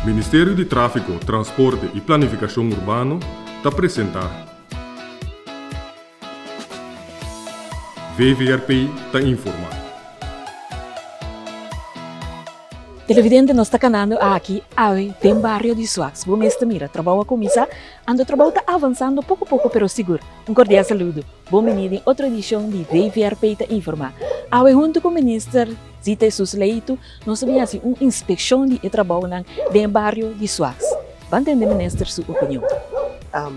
Ministerio di Tráfiko, Transporte i Planifikashon Urbano ta presentá. VVRP ta informá. Televidente nos ta kanando aki awe den bario di Suaks. Bo mes ta mira, trabou a kuminsá, anto trabou ta avansando poko poko pero sigur. Un kordial saludo. Bon bini den otro edishon di VVRP ta informá. Awe huntu ku Minister Zita Jesus Leito nos a bin hasi un inspekshon di e trabounan den e bario di Suaks. Ban tende Minister su opinion.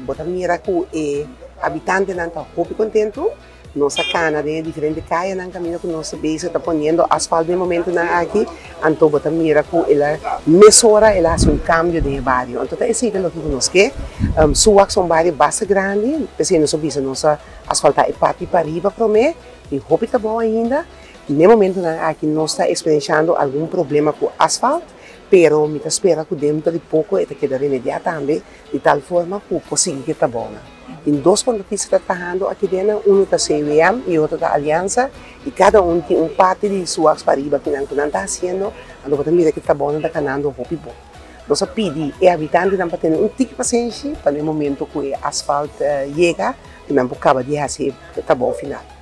Bo ta mira ku e habitantenan ta hopi kontentu. Nos a kana den e diferente kayanan kaminda ku nos ta bezig ta poniendo asfalt den e momentunan aki. Anto bo ta mira ku el a mesora el a hasi un kambio den e bario. Anto ta esei ta loke ku nos ke. Suwaks ta un bario basta grandi, p'esei nos a bisa nos a asfaltá e parti pariba promé. Tin hopi trabou ainda. Den e momentunan aki nos ta eksperenshando algun problema ku asfalt, pero mi ta spera ku dentro di poko e ta keda remediá tambe di tal forma ku por sigui ku e trabounan. Tin dos kontratista ta trahando aki den, unu ta CWM i otro ta Aliansa i kada un tin un parti di su waks pariba kinan ku nan ta hasiendo, anto bo ta mira ku e trabounan ta kanando hopi bon. Nos a pidi e habitantenan pa tene un tiki pasenshi pa na e momento ku e asfalt yega ku nan por kaba di hasi e trabou final.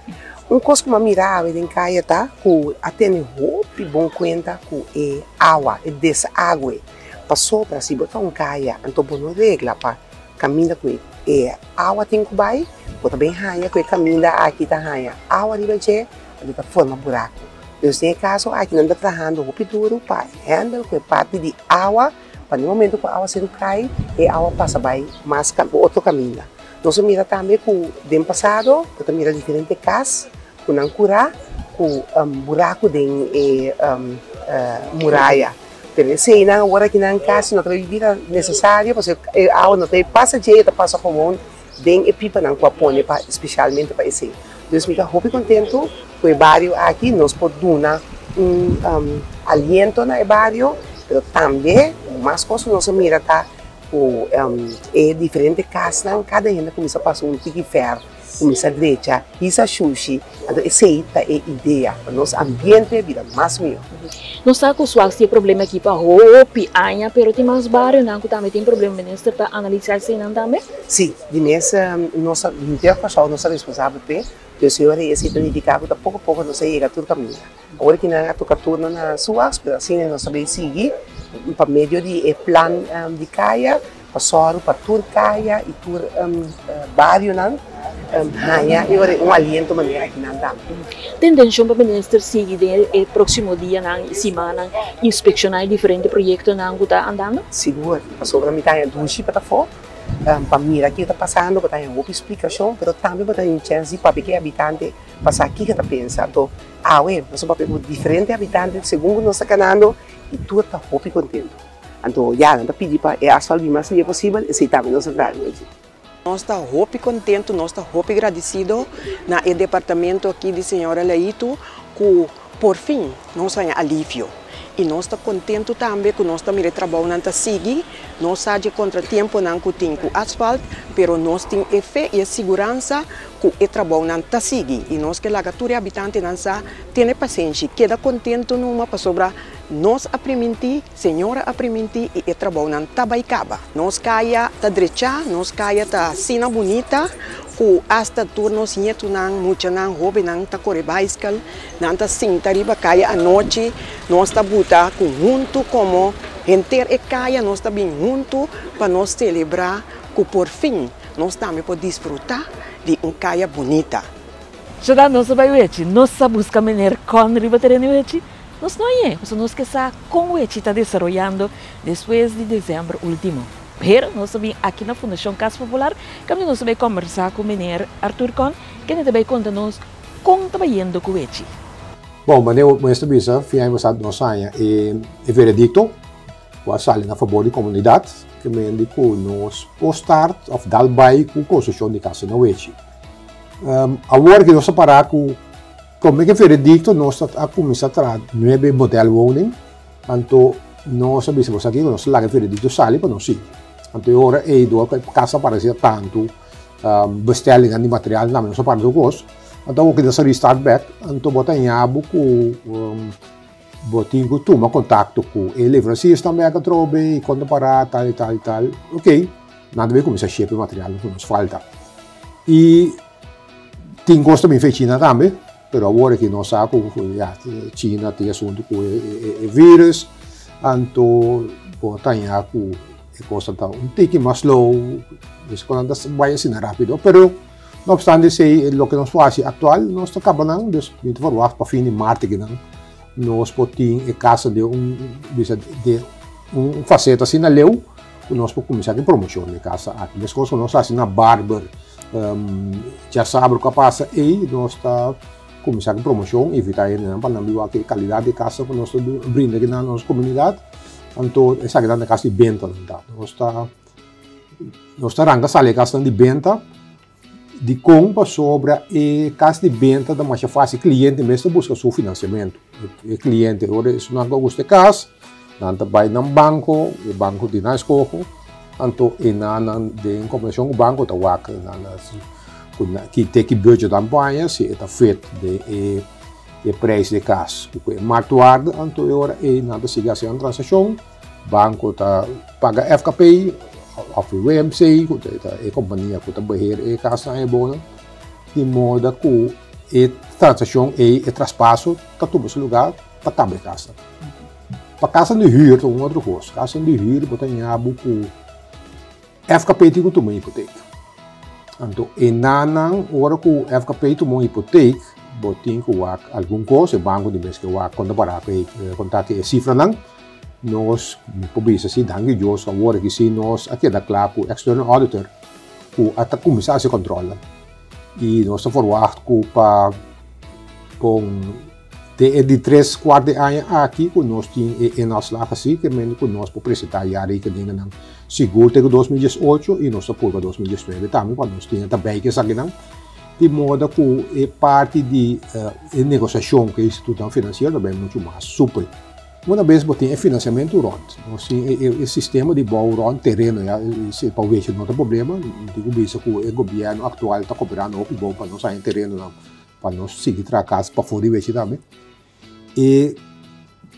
Un kos ku mi a mira awe den kaya ta ku a tene hopi bon kuenta ku e awa, e desague. Pasobra si bo ta un kaya anto bo no regla pa kaminda ku e awa tin ku bai, bo ta bin haña ku e kaminda aki ta haña awa riba dje, anto ta forma buraku. Dus den e kaso aki nan ta trahando hopi duru pa handle ku e parti di awa pa den momento ku awaseru kai e awa pasa bai mas otro kaminda. Nos a mira tambe ku den pasado bo ta mira diferente kas ku nan kurá ku buraku den e muraya. Pero eseinan awor aki nan kasi no ta bira nesesario pasobra e awa no ta pasa dje, e ta pasa gewoon den e pipanan ku a pone pa spesialmente pa esei. Dus mi ta hopi kontentu ku e bario aki nos por duna un aliento na e bario, pero tambe mas kos ku nos a mira ta Ku e diferente kasnan kada hende a kuminsá pasa un tiki fèr, kuminsá drecha, hisa shushi, anto esei ta e idea pa nos ambiente bira mas mihó. Nos sa ku Suaks tin e problema aki pa hopi aña, pero tin mas barionan ku tambe tin problema. Minister ta analisá eseinan tambe? Sí, di mes nos ta, henter Kòrsou nos ta responsabel p'e, dus e ora ei esei ta nifiká ku ta poko poko nos a yega tur kaminda. Ora ki nan a toka turno na Suas, pero asina nos ta bay sigui pa medio di e plan di kaya pa sòru pa tur kaya i tur barionan haña e ora un aliento manera ki nan ta. Tin intenshon pa minister sigui den e próksimo dianan i simannan inspekshoná e diferente proyektonan ku ta andando? Sigur, pasobra mi ta haña dushi pa ta afó pa mira kiko ta pasando, bo ta haña hopi splikashon, pero tambe bo ta haña un chèns di papia ku e habitante pa sa kiko ta pensa. Anto Awe nos a papia ku diferente habitante segun ku nos ta kanando i tur ta hopi kontentu. Anto ya nan ta pidi pa e asfalt bin mas lihé posibel, esei tambe nos ta traha riba dje. Nos ta hopi kontentu, nos ta hopi gradisido na e departamento aki di señora Leito ku porfin nos haña alivio. I nos ta kontentu tambe ku nos ta mira e trabounan ta sigui, nos sa dje kontratiemponan ku tin ku asfalt, pero nos tin e fe i e siguransa ku e trabounan ta sigui i nos ke laga tur e habitantenan sa tene pasenshi, keda kontentu numa pasobra nos a primintí, Señor a primintí i e trabounan ta bai kaba. Nos kaya ta drechá, nos kaya ta asina bunita ku asta tur nos ñetunan, muchanan, hóbennan ta kore baiskel, nan ta sinta riba kaya anochi, nos ta buta ku huntu komo henter e kaya nos ta bin huntu pa nos selebrá ku porfin Nos tambe por disfruta di un kaya bunita. Zodat nos a bai wechi, nos a buska meneer Con riba tereno di wechi, nos no hañ'é, pasobra nos ke sa kon wechi ta desaroyando despues di desèmber último. Pero nos a bin aki na Fundashon Kas Popular, kaminda nos a bai kòmbersá ku meneer Arthur Con, kende ta bai konta nos kon ta bayendo ku wechi. Bon, manera bo mester bisa, fin aña pasá nos haña e veredikto. Ku a sali na fabor di komunidat, ke mende ku nos por start òf dal bai ku konstrukshon di kasa na Wechi. Awor ke nos a pará ku promé ke veredikto nos a kuminsá traha nuebe modelwoning, anto nos a bisa boso aki ku nos ta laga e veredikto sali pa nos sigui. Anto e ora ei dor ku e kasa a paresé tantu bestellingnan di material tambe nos a para tur kos, anto awor ke nos a restart bèk, anto bo ta haña bo ku. Bo tin ku tuma kontakto ku e leveranciers tambe atrobe i kon ta pará tal i tal i tal. Ok, nan ta bin kuminsá ship e materialnan ku nos falta. I tin kos ta bin fe China tambe, pero awor aki nos sa ku ya China tin asuntu ku e virus, anto bo ta haña ku e kosnan ta un tiki mas slow, mester ku nan ta bai asina rápido, pero no obstante esei loke nos por hasi aktual nos ta kaba nan, dus mi ta verwagt pa fin di mart akinan nos por tin e kasa den un bisa den un faseta asina leu ku nos por kuminsá ku promoshon di e kasa aki. Meskos ku nos hasi na Barber djasabra ku a pasa ei nos ta kuminsá ku promoshon invitá hendenan pa nan bin wak e kalidat di e kasa ku nos ta brinda aki na nos komunidat. Anto esaki ta na kas di benta nan ta. Nos ta nos ta ranka sali e kasnan di benta. Dikon? Pasobra e kas di benta ta masha fásil. Kliente mes ta buska su finansiamentu. E kliente ora esunnan ku a gusta e kas, nan ta bai nan banko, e banko tin nan eskoho, anto e nan den kombinashon ku banko ta wak nan ki te ki budget nan por haña, si e ta fit den e preis di e kas ku e marktwaarde, anto e ora ei nan ta sigui hasi nan transakshon. Banko ta paga FKP of WMC, ku ta e kompania ku ta beheer e kasnan e bonan, di moda ku e transakshon ei, e traspaso ta tuma su lugá pa kaba e kasnan. Pa kasnan di hür ta un otro kos. Kasnan di hür bo ta ña bo ku FKP tin ku tuma un hipotek. Anto e nannan ora ku FKP tuma un hipotek bo tin ku wak algun kos, e banko di mes ke wak kon ta para ku e kon ta ku e sifranan. Nos mi por bisa si danki Dios awor aki si nos a keda kla ku external auditor ku a ta kuminsá hasi kòntròlnan i nos ta forwagt ku pa kon Den e di tres kuart di aña aki ku nos tin e inhoudsslag asi ke mende ku nos por presentá ya rekeningennan sigur te ku 2018 i nos ta purba 2019 tambe pa nos tin e tabei ku esakinan di moda ku e parti di e negosiashon ku e institutonan finansiero ta bai muchu mas supel. Una bes bo tin e finansiamentu rònt, nos tin e sistema di bou rònt tereno ya pa wechi no ta problema, mi tin ku bisa ku e gobièrnu aktual ta koperando hopi bon pa nos haña terenonan. Pa nos sigui traha kas pafó di wechi tambe. E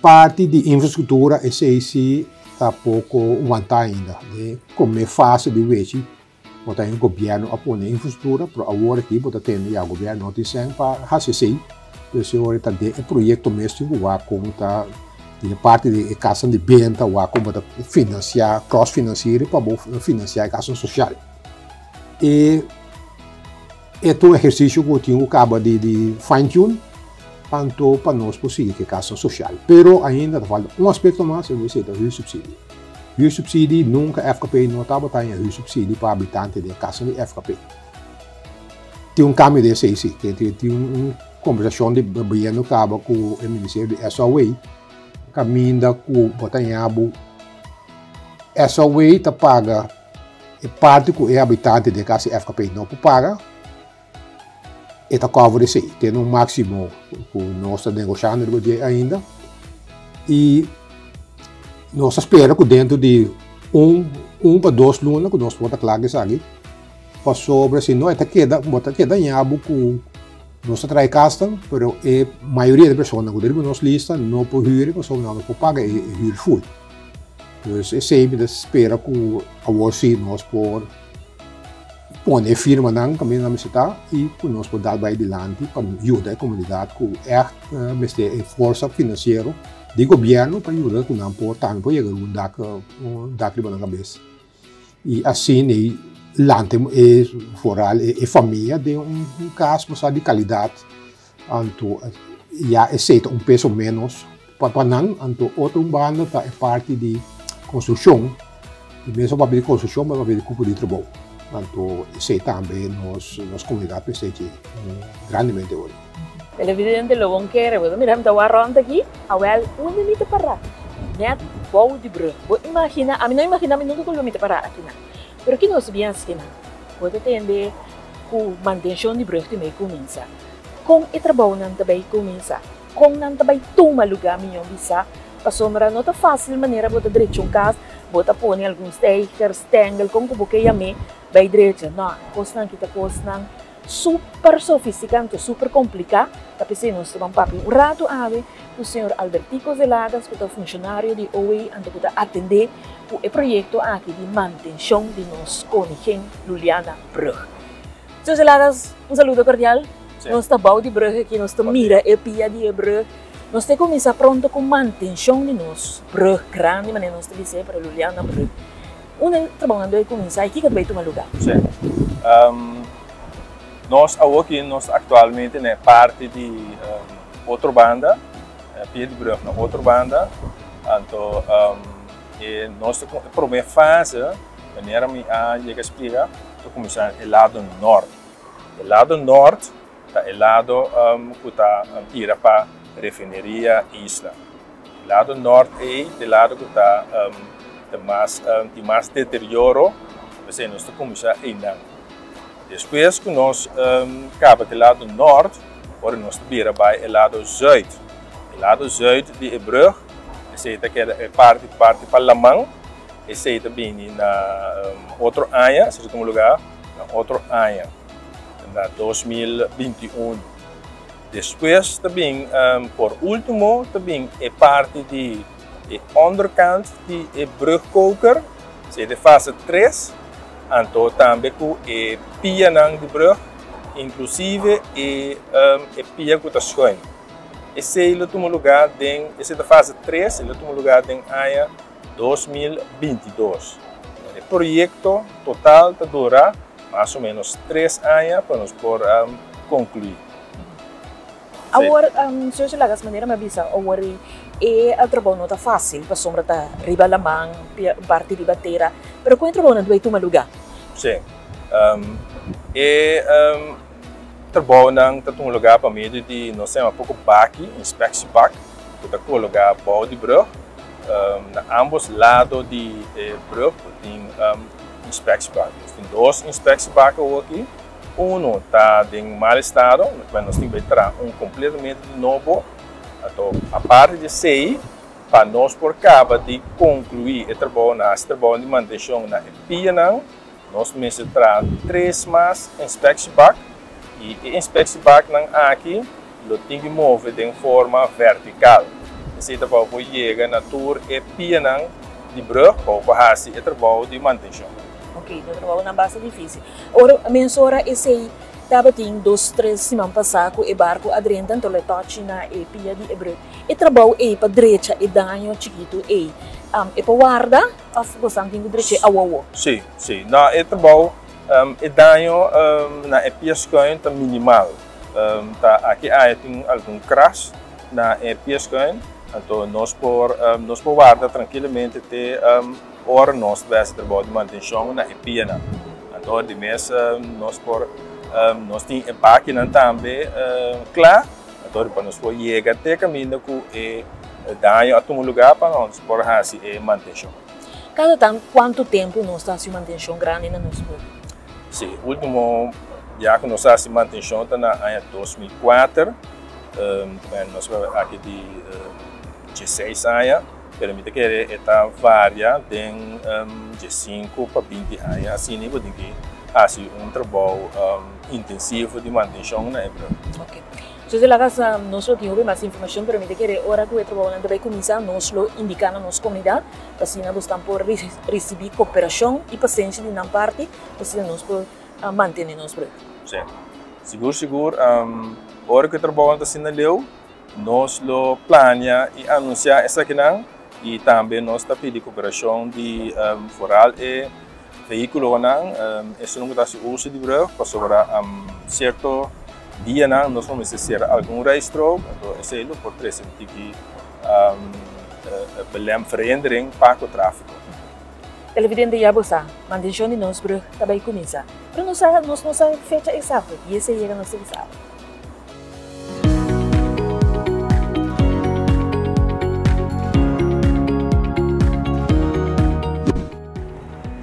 parti di infrastruktura esei si ta poko wantá ainda. Den promé fase di wechi bo ta haña gobièrnu a pone infrastruktura, pero awor aki bo ta tende ya gobièrnu no tin sèn pa hasi esei. Pues e ora ta den e proyekto mes tin ku wak kon ta di e parti di e kasnan di benta wak kon bo ta finansiá, cross finansier pa bo finansiá e kasnan sosial. E. E ta un ehersisio ku tin ku kaba di di fine tune anto pa nos por sigui ku e kasa sosial. Pero ainda ta falta un aspekto mas, esei ta huursubsidie. Huursubsidie, nunka FKP no tabata haña huursubsidie pa habitante den e kasa di FKP. Tin un kambio den esei si, tin un kombersashon di bayendo kaba ku e ministerio di SOA kaminda ku bo ta haña bo SOA ta paga. E parti ku e habitante den kas di FKP no por paga, e ta cover esei. Tene un máksimo ku nos ta negoshando riba dje ainda. I nos ta spera ku dentro di un un pa dos luna ku nos por ta kla ku esaki. Pasobra si no e ta keda, bo ta keda ñabu ku nos ta traha e kasnan, pero e mayoria di personanan ku ta riba nos lista no por hür pasobra nan no por paga e hür ful. Dus esei mi ta spera ku awor si nos por pone e firmanan kaminda nan mester ta i ku nos por dal bai dilanti pa yuda e komunidat ku ègt mester e forsa finansiero di gobièrnu pa yuda ku nan por tambe por yega un dak un dak riba nan kabes. I asina ei lanta e foral e famia den un kas bo sa di kalidat. Anto ya esei ta un peso ménos pa nan. Anto otro un banda ta e parti di konstrukshon. I mes papia di konstrukshon mas papia di kupo di trabou. Anto esei tambe nos nos komunidat mester dje grandemente ora. Televidente lo bon kere bo ta mira mi ta wak rònt aki awèl unda mi ta pará nèt bou di brùg bo imagina ami no imagina mi nunka ku lo mi ta pará akinan pero ki nos bien askinan bo ta tende ku mantenshon di brùg tin bai kuminsá. Kon e trabounan ta bai kuminsá? Kon nan ta bai tuma lugá mihó bisá? Pasobra no ta fásil manera bo ta drecha un kas, bo ta pone algun steiger, stengel, kon ku bo ke yam'é, bai drecha. No, kosnan aki ta kosnan. super sofisticá anto super complicá, ta p'esei nos ta ban papia un rato awe cu señor Albertico Zelagas cu ta funcionario di OE anto cu ta atendé cu e proyecto aki di mantencion di nos Koningin Juliana Brug. Señor Zelagas, un saludo cordial. Nos ta bou di brug aki, nos ta mira e pia di e brug. Nos ta cuminsa pronto cu mantencion di nos brug grandi manera nos ta bis'é, pero Juliana Brug. Unda e trabounan debe kuminsá i kiko ta bai tuma lugá? Sí. Nos awoki nos ta aktualmente na e parti di otro banda, pia di brug na otro banda. Anto e nos ta e promé fase, manera mi a yega splika, ta kuminsá e lado nort. E lado nort ta e lado ku ta tira pa Refineria Isla. Lado nort ei ta e lado ku ta ta mas tin mas deterioro, p'esei nos ta kuminsá einan. Despues ku nos kaba ku e lado nort, ora nos ta bira bai e lado zùit. E lado zùit di e brùg, esei ta keda e parti parti pa laman, esei ta bini na otro aña, esei ta tuma lugá na otro aña, na 2021. Despues ta bin por ultimo ta bin e parti di e onderkant di e brugkoker, esei ta e fase tres, anto tambe ku e pianan di brug, inklusive e e pia ku ta schuin. Esei lo tuma luga den, esei ta fase tres, e lo tuma luga den aña 2022. E proyekto total ta dura mas o menos tres aña pa nos por conclui. Awor, señor Solagas, manera mi a bisa awor e trabou no ta facil pasobra ta riba laman, parti riba tera, pero con e trabounan ta bay tuma luga? Si, e trabounan ta tuma luga pa medio di nos ta yama poco baki, inspectiebak, cu ta cologa bou di brug. Na ambos lado di e brug bo tin inspectiebak. Nos tin dos inspectiebak awoki. Uno ta den mal estado, lokual nos tin bai traha un kompletamente di nobo. Anto aparte di esei, pa nos por kaba di konkluí e trabou, na hasi trabou di mantenshon na e pianan, nos mester traha tres mas inspectiebak i e inspectiebaknan aki lo tin di move den forma vertikal. Esei ta pa bo por yega na tur e pianan di brug pa bo por hasi e trabou di mantenshon. Ok, e trabounan basta difisil. Ora mensora esei tabatin dos tres siman pasá ku e barku a drenta anto lo e tòchi na e pia di e brug. E trabou ei pa drecha e daño chikitu ei, e por warda òf bosan tin ku drech'é awowo? Sí, sí. No, e trabou, e daño na e pia skuin ta minimal. Ta aki aya tin algun kras na e pia skuin, anto nos por nos por warda trankilamente te ora nos ta hasi trabou di mantenshon na e pianan. Anto di mes nos por nos tin e bakinan tambe kla, anto pa nos por yega te kaminda ku e daño a tuma luga pa nos por hasi e mantenshon. Kada tan kuantu tempu nos ta hasi un mantenshon grandi na nos brug? Sí, último bia ku nos a hasi mantenshon ta na aña 2004, nos aki di 16 aña, pero mi ta kere e ta varia den 15 pa 20 aña, asina bo tin ki hasi un trabou intensivo di mantenshon na e brug. Ok. Entonces laga sa nos lo tin hopi mas informashon, pero mi ta kere ora ku e trabounan ta bai kuminsá nos lo indiká na nos komunidat pa asina bosnan por risibí koperashon i pasenshi di nan parti pa asina nos por mantené nos brug. Sí. Sigur sigur ora ku e trabounan ta asina leu nos lo plania i anunsiá esakinan i tambe nos ta pidi koperashon di foral e vehíkulonan esun ku ta hasi uso di brug pasobra sierto dianan nos lo mester sera algun rijstrook, anto esei lo por trese un tiki belemverhindering pa ku tráfiko. Televidente ya bo sa, mantenshon di nos brug ta bai kuminsá, pero nos sa nos no sa fecha eksakto i esei yega nos ta bisa abo.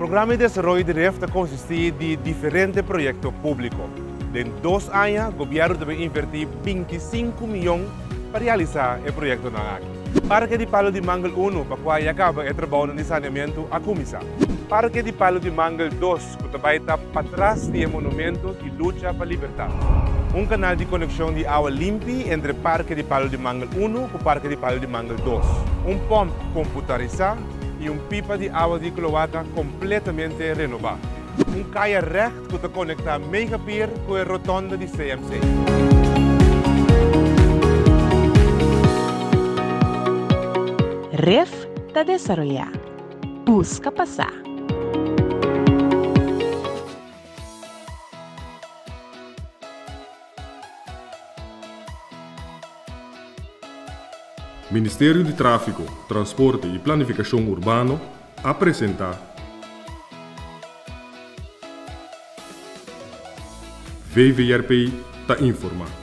Programa di Desaroyo di Ref ta konsistí di diferente proyekto públiko. Den dos aña gobièrnu ta bin invertí 25 mion pa realisá e proyektonan aki. Parke di Palu di Mangel Unu, pa kua ya kaba e trabounan di saneamentu a kuminsá. Parke di Palu di Mangel Dos, ku ta bai ta patras di e monumento di lucha pa libertat. Un kanal di konekshon di awa limpi entre Parke di Palu di Mangel Unu ku Parke di Palu di Mangel Dos. Un pòmp komputarisá i un pipa di awa di kloaka kompletamente renobá. Un kaya règt ku ta konektá Megapier ku e rotonda di CMC. Ref ta desaroyá. Buska pa sa. Ministerio di Tráfiko, Transporte i Planifikashon Urbano a presentá. VVRP ta informá.